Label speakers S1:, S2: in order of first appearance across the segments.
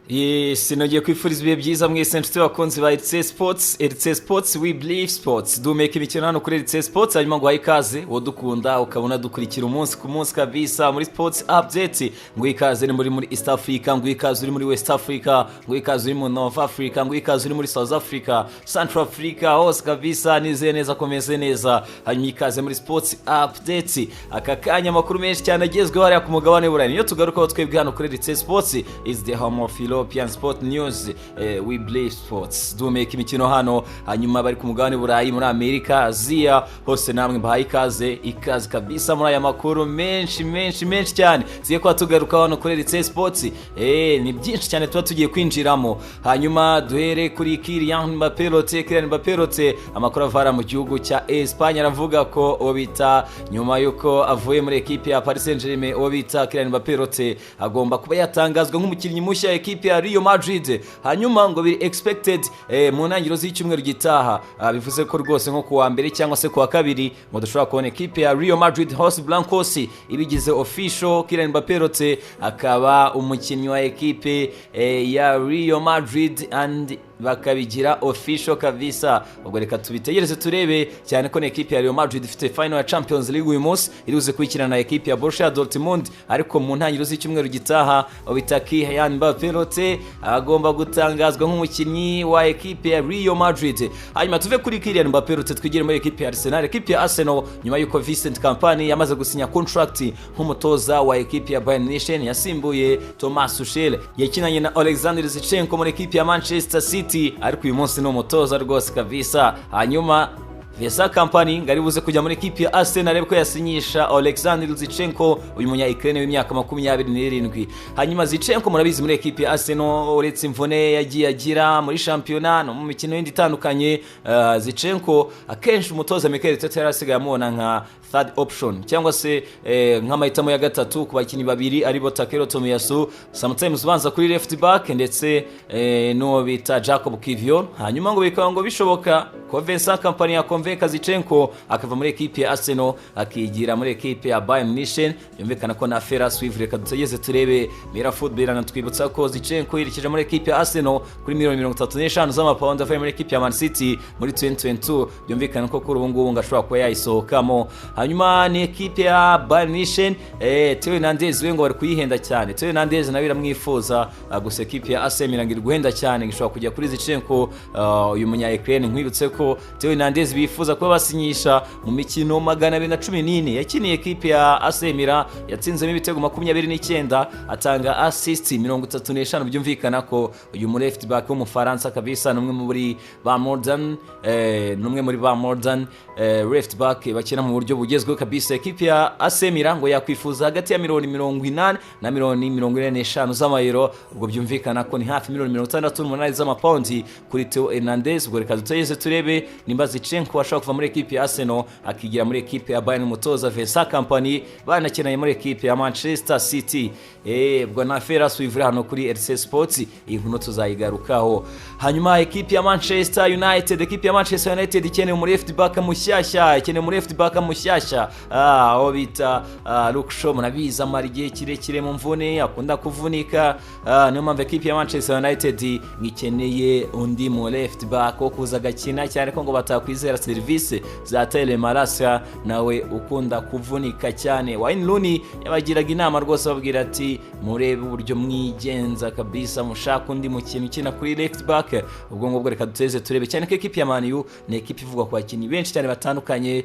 S1: Sinongeye kwifuriza ibihe byiza mwese nshuti bakunzi ba RC Sports. RC Sports, we believe sports. Duhumeka imikino hano kuri RC Sports. Hanyuma ngo ikaze wowe dukunda, ukabona dukurikira umunsi ku munsi kabisa muri sports update. Ngo ikaze ni muri East Africa, ngo ikaze uri muri West Africa, ngo ikaze uri muri North Africa, ngo ikaze uri muri South Africa, Central Africa, hose kabisa. Nizeye neza ko meze neza. Hanyuma ikaze muri sports update. Aka kanya amakuru menshi cyane agezweho hariya ku mugabane w'Uburayi niyo tugarukaho twebwe hano kuri RC Sports, is the home of European Sport News. We believe sports, duhumeka imikino hano. Hanyuma bari ku mugabane w'Uburayi, muri Amerika, Aziya, hose namwe mbahaye ikaze, ikaze kabisa muri aya makuru menshi menshi menshi cyane tugiye kuba tugarukaho hano kuri RC Sports. Ni byinshi cyane tuba tugiye kwinjiramo. Hanyuma duhere kuri Kylian Mbappé Lottin. Kylian Mbappé Lottin, amakuru avara mu gihugu cya Espagne aravuga ko uwo bita, nyuma yuko avuye muri ekipe ya Paris Saint-Germain, uwo bita Kylian Mbappé Lottin agomba kuba yatangazwa nk'umukinnyi mushya ekipe ya Real Madrid. Hanyuma ngo biri expected mu ntangiriro z'icyumweru gitaha. Bivuze ko rwose nko kuwa mbere cyangwa se kuwa kabiri ngo dushobora kubona ekipe ya Real Madrid Los Blancos ibigize official, Kylian Mbappé Lottin akaba umukinnyi wa ekipe ya Real Madrid and bakabigira official kabisa. Ubwo reka tubitegereze turebe, cyane ko ni ekipe ya Real Madrid ifite final ya Champions League uyu munsi iribuze kwikirana na ekipe ya Borussia Dortmund. Ariko mu ntangiriro z'icyumweru gitaha bita Kylian Mbappé Lottin agomba gutangazwa nk'umukinnyi wa ekipe ya Real Madrid. Hanyuma tuve kuri Kylian Mbappé Lottin, twigire muri ekipe ya Arsenal. Ekipe ya Arsenal, nyuma y'uko Vincent Kompany yamaze gusinya contract nk'umutoza wa ekipe ya Bayern Munich, yasimbuye Thomas Tuchel, yakinanye na Alexander Zinchenko muri ekipe ya Manchester City, ariko uyu munsi ni umutoza rwose kabisa. Hanyuma Vincent Kompany ngo ari buze kujya muri ekipi ya Arsenal arebe ko yasinyisha Alexander Zinchenko, uyu munya Ukraine w'imyaka 27. Hanyuma Zinchenko murabizi muri ekipi ya Arsenal, uretse imvune yagiye agira muri shampiyona no mu mikino yindi itandukanye, Zinchenko akenshi umutoza Mikel Arteta yari asigaye amubona nka third option cyangwa se nk'amahitamo ya gatatu ku bakinnyi babiri aribo Takehiro Tomiyasu, sometimes ubanza kuri left back, ndetse n'uwo bita Jacob Kivior. Hanyuma ngo bikaba ngo bishoboka ko Vincent Kompany yakonvenka Zinchenko akava muri ekipe ya Arsenal akigira muri ekipe ya Bayern Munich. Byumvikana ko na Ferras Swift, reka dutegeze turebe. Mira Football iranatwibutsa ko Zinchenko yerekeje muri ekipe ya Arsenal kuri miliyoni 35 z'amapawundi avuye muri ekipe ya Man City muri 2022. Byumvikana ko kuri ubu ngubu ngo ashobora kuba yayisohokamo. Hanyuma ni ekipe ya Bayern Munich, Theo Hernandez we ngo bari kuyihenda cyane. Theo Hernandez nawe iramwifuza, gusa ekipe ya AC Milan iri guhenda cyane, ngo ishobora kujya kuri Zinchenko, uyu munya Ukraine. Nkwibutse ko Theo Hernandez bifuza kuba basinyisha, mu mikino 214 yakiniye ekipe ya AC Milan yatsinzemo ibitego 29, atanga assist 35. Byumvikana ko uyu mu left back w'Umufaransa kabisa ni umwe muri ba modern ni umwe muri ba modern left back bakina mu buryo bugezweho kabisa. Ekipe ya AC Milan ngo yakwifuza hagati ya miliyoni 80 na miliyoni 45 z'amayero. Ubwo byumvikana ko ni hafi miliyoni 68 z'amapawundi kuri Theo Hernandez. Ubwo reka dutegereze turebe nimba Zinchenko ashobora kuva muri ekipe ya Arsenal akigira muri ekipe ya Bayern, umutoza Vincent Kompany banakinanye muri ekipe ya Manchester City. Ubwo na Ferras suivre hano kuri RC Sports, iyi nkuru tuzayigarukaho. Hanyuma ekipe ya Manchester United, ekipe ya Manchester United ikeneye muri left back mushyashya, ikeneye muri left back mushyashya, aho bita Luke Shaw. Murabizi amara igihe kirekire mu mvune, akunda kuvunika. Niyo mpamvu ekipe ya Manchester United ikeneye undi mu left back wo kuza agakina, cyane ko ngo batakwizera serivisi za Tyrell Malacia nawe ukunda kuvunika cyane. Wayne Rooney yabagiraga inama rwose, ababwira ati: "Murebe uburyo mwigenza kabisa, mushaka undi mukino ukina kuri left back." Ubwo ngubwo reka duteze turebe, cyane ko ekipi ya Man U ni ekipi ivugwa ku bakinnyi benshi cyane batandukanye,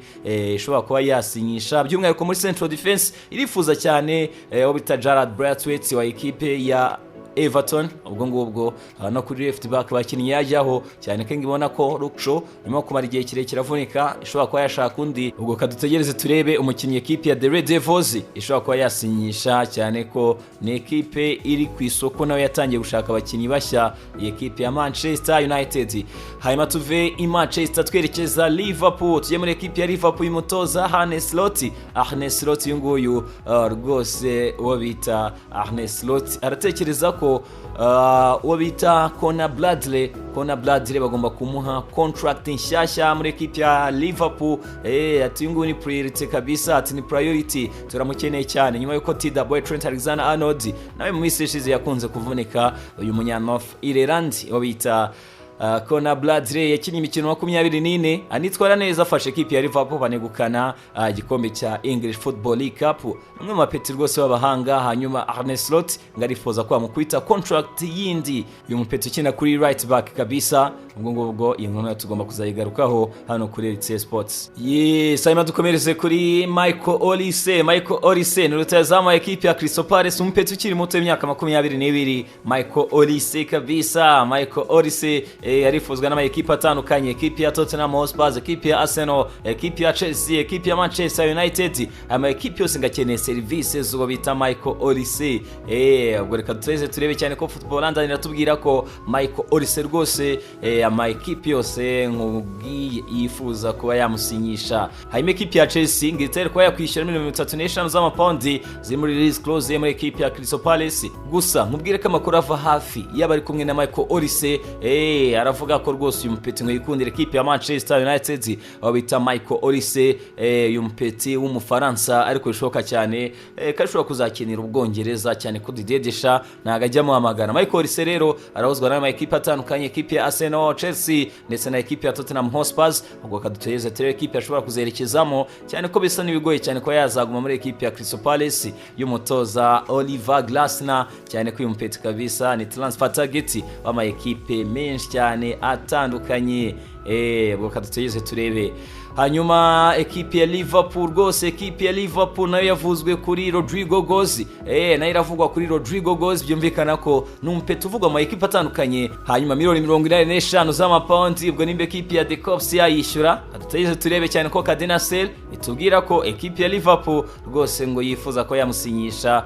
S1: ishobora kuba yasinyisha, by'umwihariko muri central defense irifuza cyane uwo bita Jarrad Branthwaite wa ekipe ya Everton. Ubwo ngubwo no kuri left back bakinnyi yajyaho, cyane ko ngibona ko Luke Shaw nyuma yo kumara igihe kirekire avunika ishobora kuba yashaka undi. Ubwo kadutegereze turebe umukinnyi ekipe ya The Red Devils ishobora kuba yasinyisha, cyane ko ni ekipe iri ku isoko nawe yatangiye gushaka abakinnyi bashya, iyi ekipe ya Manchester United. Hanyuma tuve i Manchester twerekeza Liverpool, tujye muri ekipe ya Liverpool y'umutoza Arne Slot. Arne Slot uyu nguyu, rwose uwo bita Arne Slot aratekereza ko ko uwo bita Conor Bradley, Conor Bradley bagomba kumuha contract nshyashya muri ekipi ya Liverpool. Ati uyu nguyu ni priority kabisa, ati ni priority, turamukeneye cyane, nyuma yuko TW Trent Alexander Arnold nawe mu minsi ishize yakunze kuvunika. Uyu munya North Ireland, uwo bita Conor Bradley, yakinnye imikino 24, anitwara neza, afashe ekipi ya Liverpool banegukana igikombe cya English Football League Cup. Umwe mu bapeti rwose b'abahanga. Hanyuma Arne Slot ngo arifuza ko bamukubita contract yindi, uyu mupeti ukina kuri right back kabisa. Ubwo ngubwo iyi nkuru nayo tugomba kuzayigarukaho hano kuri RC Sports. Yes, hanyuma dukomereze kuri Michael Olise. Michael Olise ni rutahizamu wa ekipi ya Crystal Palace, umupeti ukiri muto w'imyaka 22. Michael Olise kabisa, Michael Olise arifuzwa n'ama ekipe atandukanye: ekipi ya Tottenham Hotspur, ekipi ya Arsenal, ekipi ya Chelsea, ekipi ya Manchester United. Aya ma ekipi yose ngo akeneye serivisi z'uwo bita Michael Olise. Ubwo reka tuteze turebe, cyane ko Football London iratubwira ko Michael Olise rwose ama ekipi yose nkubwiye yifuza kuba yamusinyisha. Hanyuma ekipi ya Chelsea ngo itere kuba yakwishyura miliyoni 35 z'amapawundi ziri muri release clause muri ekipi ya Crystal Palace. Gusa nkubwire ko amakuru ava hafi yaba ari kumwe na Michael Olise, aravuga ko rwose uyu mupeti ngo yikundira ekipi ya Manchester United, aho bita Michael Olise, uyu mupeti w'Umufaransa, ariko bishoboka cyane ko ashobora kuzakinira Ubwongereza, cyane ko Didier Deschamps ntabwo ajya amuhamagara. Michael Olise rero arahuzwa n'ama ekipe atandukanye: ekipi ya Arsenal, Chelsea ndetse na ekipi ya Tottenham Hotspur. Ubwo kadutegereze turebe ekipi ashobora kuzerekezamo, cyane ko bisa n'ibigoye cyane kuba yazaguma muri ekipi ya Crystal Palace y'umutoza Oliver Glasner, cyane ko uyu mupeti kabisa ni transfer target w'ama ekipe menshi cyane atandukanye. Ubwo kadutegereze turebe. Hanyuma ekipi ya Liverpool rwose, ekipi ya Liverpool nayo yavuzwe kuri Rodrygo Goes, nayo iravugwa kuri Rodrygo Goes. Byumvikana ko ni umupeti uvugwa mu ekipi atandukanye. Hanyuma miliyoni 85 z'amapawundi, ubwo nimba ekipi ya The Kops yayishyura, dutegereze turebe, cyane ko Cadena Ser itubwira ko ekipi ya Liverpool rwose ngo yifuza ko yamusinyisha.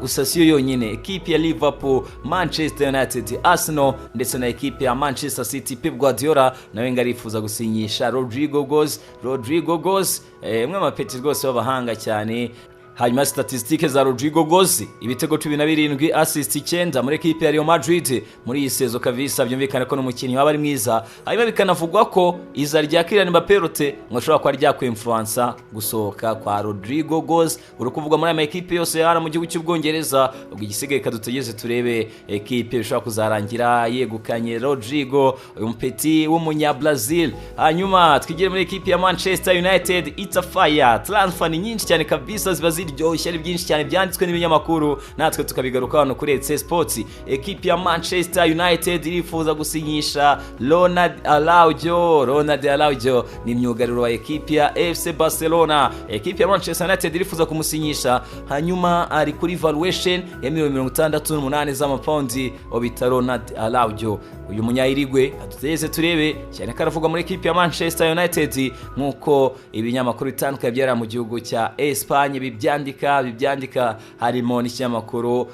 S1: Gusa siyo yonyine: ekipi ya Liverpool, Manchester United, Arsenal ndetse na ekipi ya Manchester City. Pep Guardiola nawe ngo arifuza gusinyisha Rodrygo Goes. Rodrygo Goes, umwe mu bapeti rwose b'abahanga cyane. Hanyuma statisitike za Rodrygo Goes: ibitego 17, assist 9 muri ekipe ya Real Madrid muri iyi saison kabisa. Byumvikane ko n'umukinnyi waba ari mwiza. Hanyuma bikanavugwa ko iza rya Kylian Mbappé rote ngo ashobora kuba ryakwinfluensa gusohoka kwa Rodrygo Goes, uri kuvugwa muri aya ekipe yose hano mu gihugu cy'Ubwongereza. Ubwo igisigaye kadutegeze turebe ekipe bishobora kuzarangira yegukanye Rodrygo, uyu mupeti w'umunya-Brazil. Hanyuma twigire muri ekipe ya Manchester United. It's a fire transfer, ni nyinshi cyane kabisa, ziba ziryoshye, ari byinshi cyane byanditswe n'ibinyamakuru, natwe tukabigaruka hano kuri ETC Sports. Ekipe ya Manchester United irifuza gusinyisha Ronald Araujo. Ronald Araujo ni myugariro wa ekipe ya FC Barcelona. Ekipe ya Manchester United irifuza kumusinyisha. Hanyuma ari kuri valuation ya miliyoni 68 z'amapawundi, bita Ronald Araujo, uyu munyayirigwe. Adutegereze turebe, cyane ko aravugwa muri ekipe ya Manchester United, nk'uko ibinyamakuru bitandukanye byari mu gihugu cya Espagne bibyandika, harimo n'ikinyamakuru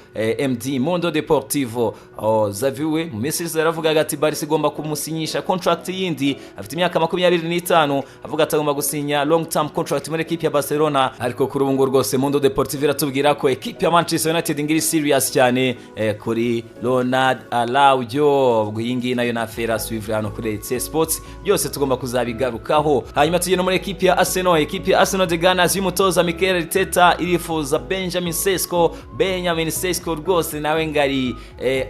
S1: MD Mundo Deportivo. Oh, Xavi we mu minsi ishize yaravugaga ati Barca igomba kumusinyisha contract yindi. Afite imyaka 25, avuga ati agomba gusinya long term contract muri ekipe ya Barcelona. Ariko kuri ubu ngubu rwose Mundo Deportivo iratubwira ko ekipe ya Manchester United ngiri serious cyane kuri Ronald Araujo. Ubwo iyi ngiyi nayo na affaire à suivre hano kuri ETC Sports, byose tugomba kuzabigarukaho. Hanyuma tujye no muri ekipe ya Arsenal. Ekipe ya Arsenal, the Gunners y'umutoza Mikel Arteta, irifuza Benjamin Sesko. Benjamin Sesko rwose nawe ngari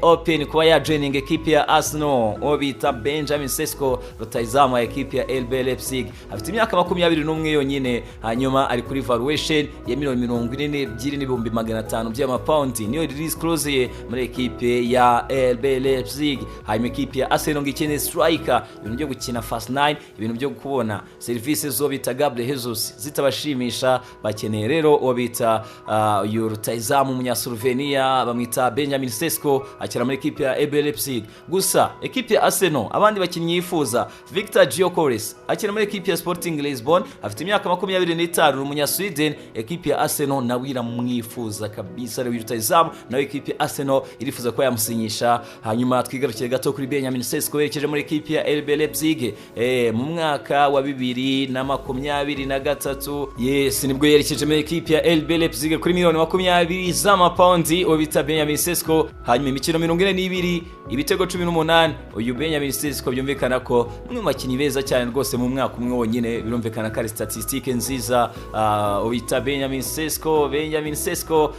S1: open kuba ya joining ekipe ya Arsenal. Uwo bita Benjamin Sesko, rutahizamu wa ekipe ya RB Leipzig, afite imyaka 21 yonyine. Hanyuma ari kuri valuation ya miliyoni 42,500,000 by'amapawundi, niyo release clause ye muri ekipe ya RB Leipzig. Hanyuma ekipe ya Arsenal ngo ikeneye striker, ibintu byo gukina false nine, ibintu byo kubona serivisi zo bita Gabriel Jesus zitabashimisha, bakeneye rero uwo bita uyu rutahizamu w'Umunyaslovenia bamwita Benjamin Sesko, akina muri ekipe ya RB Leipzig. Gusa ekipe ya Arsenal abandi bakinnyi yifuza: Victor Gyökeres akina muri ekipe ya Sporting Lisbon, afite imyaka 25, ni Umunya-Sweden. Ekipe ya Arsenal nawe iramwifuza kabisa, rero rutahizamu nawe ekipe ya Arsenal irifuza kuba yamusinyisha. Hanyuma twigarukire gato kuri Benjamin Sesko werekeje muri ekipe ya RB Leipzig mu mwaka wa 2023. Yes, nibwo yerekeje muri ekipe ya ya RB Leipzig kuri miliyoni 20 z'amapawundi, uwo bita Benjamin Sesko. Hanyuma imikino 42, ibitego 18, uyu Benjamin Sesko byumvikana ko umwe mu bakinnyi beza cyane rwose mu mwaka umwe wonyine, birumvikana ko ari statistique nziza. Uwo bita Benjamin Sesko, Benjamin Sesko,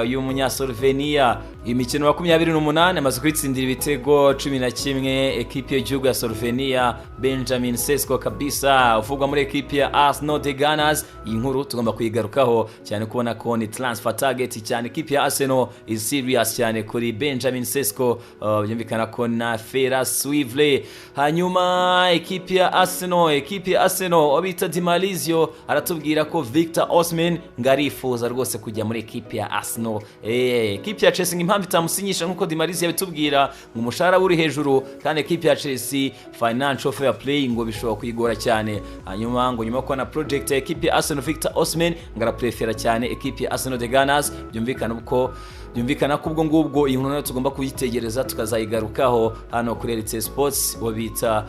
S1: uyu munya-Slovenia, imikino 28 amaze kwitsindira ibitego 11 ekipe y'igihugu ya Slovenia. Benjamin Sesko kabisa uvugwa muri ekipe ya Arsenal the Gunners. Iyi nkuru tugomba kuyigarukaho cyane, kubona ko ni transfer target cyane. Ekipe ya Arsenal is serious cyane kuri Benjamin Sesko. Byumvikana ko na Fera Suivre. Hanyuma ekipe ya Arsenal, ekipe ya Arsenal, bita Di Marzio aratubwira ko Victor Osimhen ngo arifuza rwose kujya muri ekipe ya Arsenal. Ekipe ya Chelsea ngo impamvu itamusinyisha, nkuko Di Marzio yabitubwira, ngo umushahara uri hejuru, kandi ekipe ya Chelsea financial fair play ngo bishobora kuyigora cyane. Hanyuma ngo nyuma yo kubona project ya ekipe ya Arsenal, Victor Osimhen ngo araprefera cyane ekipe ya Arsenal the Gunners. Byumvikana ko ubwo ngubwo iyi nkuru nayo tugomba kuyitegereza, tukazayigarukaho hano kuri RT Sports, uwo bita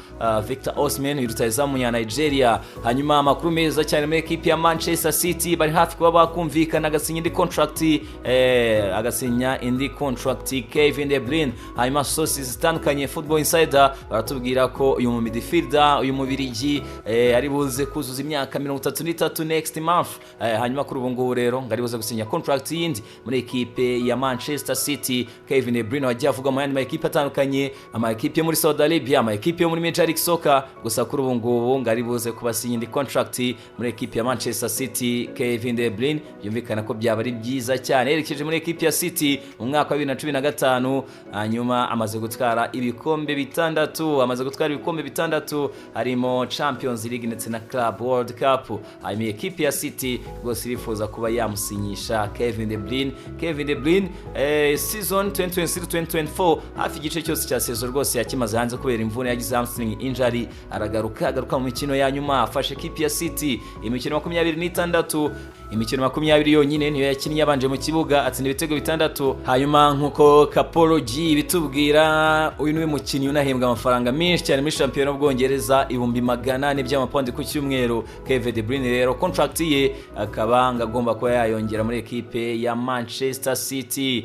S1: Victor Osimhen, rutahizamu ya Nigeria. Hanyuma amakuru meza cyane muri ekipe ya Manchester City, bari hafi kuba bakumvikana agasinya indi contract, agasinya indi contract Kevin De Bruyne. Hanyuma sources zitandukanye, Football Insider, baratubwira ko uyu mu midfielder, uyu mubirigi, ari buze kuzuza imyaka 33 next month. Hanyuma kuri ubu ngubu rero ngo ari buze gusinya contract yindi muri ekipe ya Manchester City. Kevin De Bruyne wagiye avuga mu yandi ma ekipe atandukanye, ama ekipe yo muri Saudi Arabia, ama ekipe yo muri Major League Soccer, gusa kuri ubu ngubu ngo ari buze kuba asinya indi contract muri ekipe ya Manchester City. Kevin De Bruyne byumvikana ko byaba ari byiza cyane. Yerekeje muri ekipe ya City mu mwaka wa 2015, hanyuma amaze gutwara ibikombe bitandatu, amaze gutwara ibikombe bitandatu harimo Champions League ndetse na Club World Cup. Hanyuma ekipe ya City rwose irifuza kuba yamusinyisha Kevin De Bruyne. Kevin De Bruyne, season 2023-2024, hafi igice cyose cya saison rwose yakimaze hanze kubera imvune yagize, hamstring injury. Aragaruka, agaruka mu mikino ya nyuma, afashe ekipe ya City imikino 26, imikino 20 yonyine niyo yakinnye yabanje mu kibuga, atsinda ibitego bitandatu. Hanyuma nk'uko Kapolo G bitubwira, uyu niwe mukinnyi unahembwa amafaranga menshi cyane muri shampiyona y'Ubwongereza, 400,000 by'amapawundi ku cyumweru. Kevin De Bruyne rero contract ye akaba ngo agomba kuba yayongera muri ekipe ya Manchester City,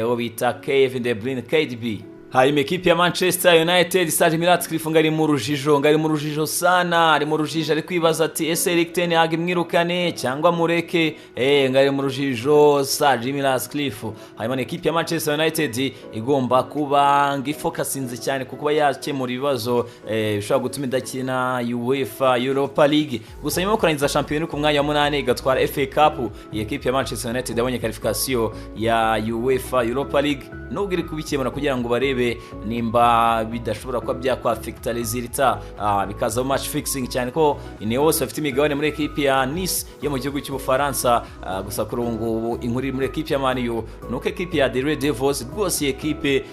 S1: uwo bita Kevin De Bruyne, KDB. Hanyuma ekipe ya Manchester United, Sir Jim Ratcliffe ngo ari mu rujijo, ngo ari mu rujijo sana, ari mu rujijo, ari kwibaza ati: "Ese Erik ten Hag mwirukane cyangwa mureke?" Ngo ari mu rujijo Sir Jim Ratcliffe. Hanyuma ekipe ya Manchester United igomba kuba ngo ifokasinze cyane ku kuba yakemura ibibazo bishobora gutuma idakina UEFA Europa League. Gusa nyuma yo kurangiza shampiyona ku mwanya wa munani, igatwara FA Cup, iyi ekipe ya Manchester United yabonye qualification ya UEFA Europa League, nubwo iri kubikemura kugira ngo barebe nimba bidashobora kuba byakwaffecta résultat, bikazaho match fixing, cyane ko Ineos bafite imigabane muri ekipe ya Nice yo mu gihugu cy'Ubufaransa. Gusa kuri ubu ngubu inkuru iri muri ekipe ya Man U ni uko ekipe ya The Red Devils rwose, iyi ekipe,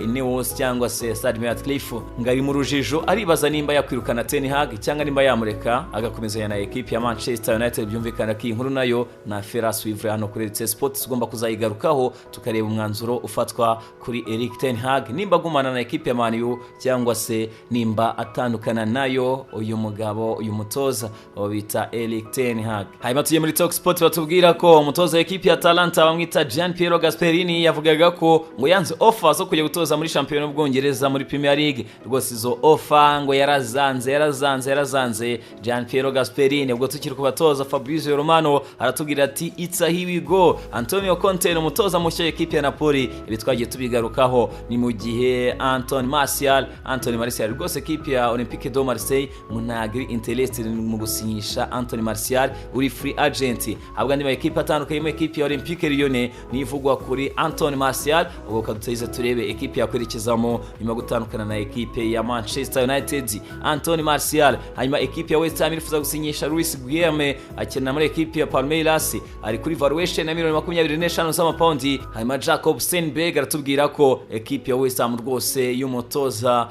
S1: Ineos cyangwa se Sir Jim Ratcliffe ngo ari mu rujijo, aribaza nimba yakwirukana Ten Hag cyangwa nimba yamureka agakomezanya na ekipe ya Manchester United. Byumvikana ko iyi nkuru nayo na Ferras Wivre hano kuri RC Sports tugomba kuzayigarukaho, tukareba umwanzuro ufatwa kuri Erik ten Hag, nimba agumana na ekipe ya Man U cyangwa se nimba atandukana nayo, uyu mugabo, uyu mutoza uwo bita Erik ten Hag. Hanyuma tugiye muri Talk Sport, batubwira ko umutoza wa ekipe ya Atalanta bamwita Gian Piero Gasperini yavugaga ko ngo yanze offer zo kujya gutoza muri shampiyona y'Ubwongereza, muri Premier League. Rwose izo offer ngo yarazanze, yarazanze, yarazanze Gian Piero Gasperini. Ubwo tukiri ku batoza, Fabrizio Romano aratubwira ati: "It's a here we go." Antonio Conte ni umutoza mushya w'ekipe ya Napoli, ibi twagiye tubigarukaho. Ni mu gihe Anthony Martial, Anthony Martial rwose, ekipe ya Olympique de Marseille ngo ntabwo iri interested mu gusinyisha Anthony Martial uri free agent, ahubwo andi ma ekipe atandukanye mu ekipe ya Olympique Lyonnais nivugwa kuri Anthony Martial. Ubwo kaduteze turebe ekipe yakwerekezamo nyuma yo gutandukana na ekipe ya Manchester United, Anthony Martial. Hanyuma ekipe ya West Ham irifuza gusinyisha Luis Guilherme, akina muri ekipe ya Palmeiras, ari kuri valuation ya miliyoni 25 z'amapawundi. Hanyuma Jacob Stenberg aratubwira ko ekipe ya West Ham rwose y'umutoza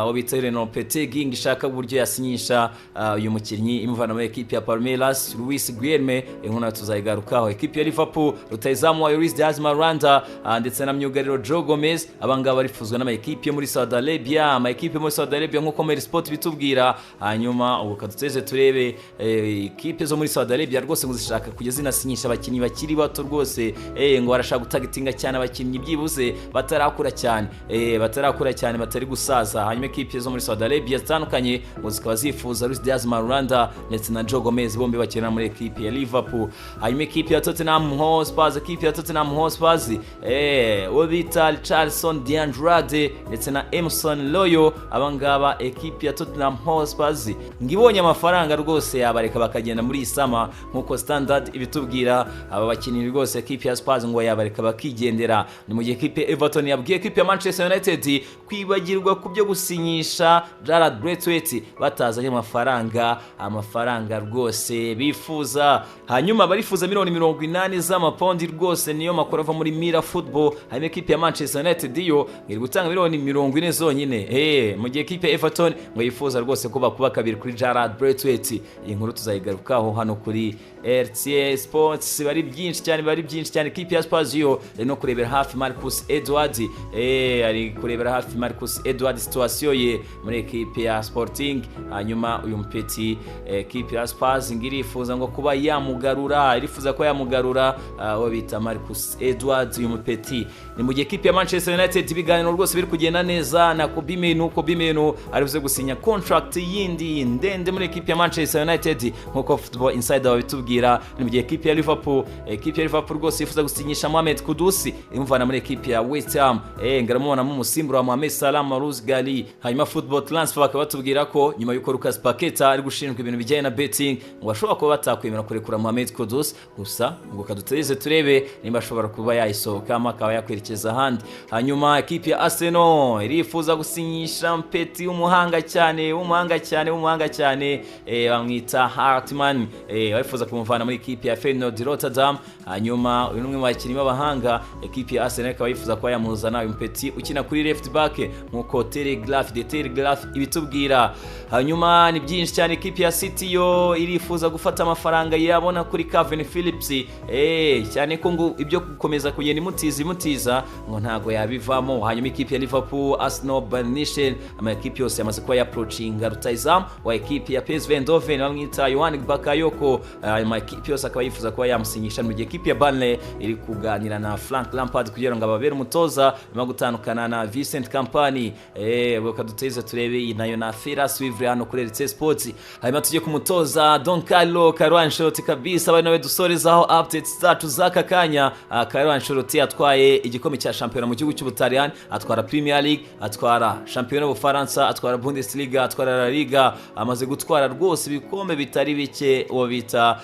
S1: wo bita Julen Lopetegui ishaka uburyo yasinyisha uyu mukinnyi imuvana muri ekipe ya Palmeiras, Luis Guilherme. Inkuru nayo tuzayigarukaho. Ekipe ya Liverpool, rutahizamu wa Luis Diaz Maranda ndetse na myugariro Joe Gomez, abangaba barifuzwa n'ama ekipe yo muri Saudi Arabia, ama ekipe yo muri Saudi Arabia nk'uko Mail Sport bitubwira. Hanyuma ubu kaduteze turebe ekipe zo muri Saudi Arabia rwose ngo zishaka kujya zinasinyisha abakinnyi bakiri bato rwose, ngo barashaka gutargetinga cyane abakinnyi byibuze batarakura cyane, batarakura cyane, batari gusaza. Hanyuma ekipe zo muri Saudi Arabia zitandukanye ngo zikaba zifuza Luis Diaz Maranda ndetse na Joe Gomez, bombi bakina muri ekipe ya Liverpool. Hanyuma ekipe ya Tottenham Hotspur, ekipe ya Tottenham Hotspur, uwo bita Richarlison de Andrade ndetse na Emerson Royal, abangaba ekipe ya Tottenham Hotspur ngo ibonye amafaranga rwose yabareka bakagenda muri iyi summer, nk'uko Standard ibitubwira. Aba bakinnyi rwose ekipe ya Spurs ngo yabareka bakigendera. Ni mu gihe ekipe ya Everton yabwiye ekipe ya Manchester United kwibagirwa ku byo gusinyisha Jarrad Branthwaite batazanye amafaranga, amafaranga rwose bifuza. Hanyuma barifuza miliyoni 80 z'amapondi rwose, niyo makuru ava muri Mirror Football. Hanyuma ekipe ya Manchester United yo iri gutanga miliyoni 40 zonyine, mu gihe ekipe ya Everton ngo yifuza rwose ko bakuba kabiri kuri Jarrad Branthwaite. Iyi nkuru tuzayigarukaho hano kuri RTA Sports. Bari byinshi cyane, bari byinshi cyane. Ekipe ya Spurs yo iri no kurebera hafi Marcus Edwards, ari kurebera hafi Marcus Edwards, situation ye muri ekipe ya Sporting. Hanyuma uyu mupeti, ekipe ya Spurs ngo irifuza ngo kuba yamugarura, irifuza kuba yamugarura, uwo bita Marcus Edwards, uyu mupeti. Ni mu gihe ekipe ya Manchester United ibiganiro rwose biri kugenda neza na Kobbie Mainoo. Kobbie Mainoo aribuze gusinya contract yindi ndende muri ekipe ya Manchester United, nkuko Football Insider babitubwira. Ni mu gihe ekipe ya Liverpool rwose yifuza gusinyisha Mohamed Kudus imuvana muri ekipe ya West Ham, ngaramubonamo umusimbura wa Mohamed Salah Maruz Gali. Hanyuma Football Transfer bakaba batubwira ko nyuma y'uko Lucas Paqueta ari gushinjwa ibintu bijyanye na betting, ngo bashobora kuba batakwemera kurekura Mohamed Kudus, gusa ngo kadutegereze turebe nimba ashobora kuba yayisohokamo akaba yakwerekeza ahandi. Hanyuma ekipe ya Arsenal irifuza gusinyisha mpeti w'umuhanga cyane, w'umuhanga cyane, w'umuhanga cyane, bamwita Hartman, barifuza kumuvana muri ekipe ya Feyenoord Rotterdam. Hanyuma uyu ni umwe mu bakinnyi b'abahanga, ekipe ya Arsenal ikaba yifuza kuba yamuzana, uyu mpeti ukina kuri left back, nk'uko Telegraph, The Telegraph ibitubwira. Hanyuma ni byinshi cyane. Ekipe ya City yo irifuza gufata amafaranga yabona kuri Kalvin Phillips, cyane ko ngo ibyo gukomeza kugenda imutiza imutiza ngo ntago yabivamo. Hanyuma ekipe ya Liverpool, Arsenal, Bayern Munich, ama ekipe yose yamaze kuba yapproachinga rutahizamu wa ekipe ya PSV Eindhoven bamwita Johan Bakayoko. Ama ekipe yose akaba yifuza kuba yamusinyisha, mu gihe ekipe ya Burnley iri kuganira na Frank Lampard kugira ngo ababere umutoza nyuma yo gutandukana na Vincent Kompany. Reka duteze turebe, iyi nayo na affaire à suivre hano kuri RC Sports. Hanyuma tujye ku mutoza Don Carlo Carlo Ancelotti kabisa, bari nawe dusorezaho updates zacu z'aka kanya. Carlo Ancelotti atwaye igikombe cya shampiyona mu gihugu cy'Ubutaliyani, atwara Premier League, atwara shampiyona y'Ubufaransa, atwara Bundesliga, atwara La Liga, amaze gutwara rwose ibikombe bitari bike uwo bita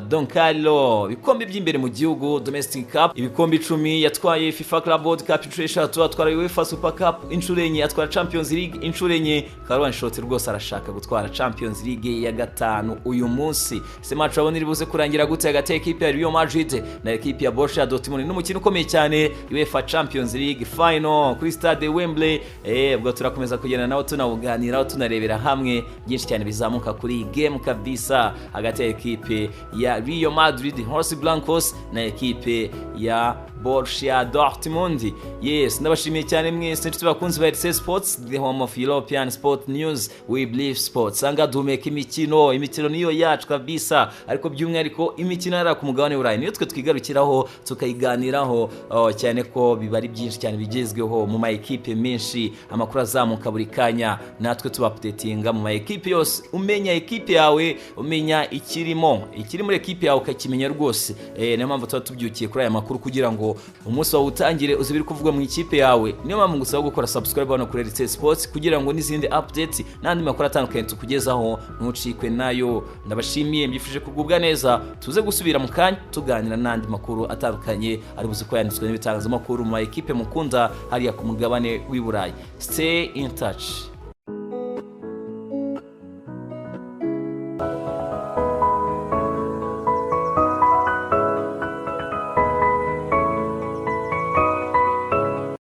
S1: Don Carlo, ibikombe by'imbere mu gihugu, Domestic Cup ibikombe 10, yatwaye FIFA Club World Cup inshuro 3, atwara UEFA Super Cup inshuro 4, atwara Champions League inshuro 4. Carlo Ancelotti rwose arashaka gutwara Champions League ya gatanu uyu munsi. Se match abona iri buze kurangira gute hagati ya ekipe ya Real Madrid na ekipe ya Borussia Dortmund? N'umukino ukomeye cyane, UEFA Champions League final kuri stade Wembley. Ubwo turakomeza kugenda nawo tunawuganiraho, tunarebera hamwe byinshi cyane bizamuka kuri iyi game kabisa hagati ya ekipe ya Real Madrid Los Blancos na ekipe ya Borussia Dortmund. Yes, ndabashimiye cyane mwese inshuti bakunzi ba RC Sports, the home of European Sport News. We believe sports. Anga duhumeka imikino, imikino niyo yacu kabisa, ariko by'umwihariko imikino yari ku mugabane w'Uburayi niyo twe twigarukiraho tukayiganiraho, oh, cyane ko biba ari byinshi cyane bigezweho mu ma ekipe menshi, amakuru azamuka buri kanya, natwe tuba updatinga mu ma ekipe yose, umenya ekipe yawe, umenya ikirimo, ikiri muri ekipe yawe ukakimenya rwose. Niyo mpamvu tuba tubyukiye kuri aya makuru kugira ngo umunsi wawe utangire uzi ibiri kuvugwa mu ikipe yawe. Niyo mpamvu ngusaba gukora subscribe hano kuri RC Sports kugira ngo n'izindi updates n'andi makuru atandukanye tukugezaho ntucikwe nayo. Ndabashimiye, mbifuje kugubwa neza, tuze gusubira mu kanya tuganira n'andi makuru atandukanye ari buze ko yanditswe n'ibitangazamakuru mu ma ekipe mukunda hariya ku mugabane w'i Burayi. Stay in touch.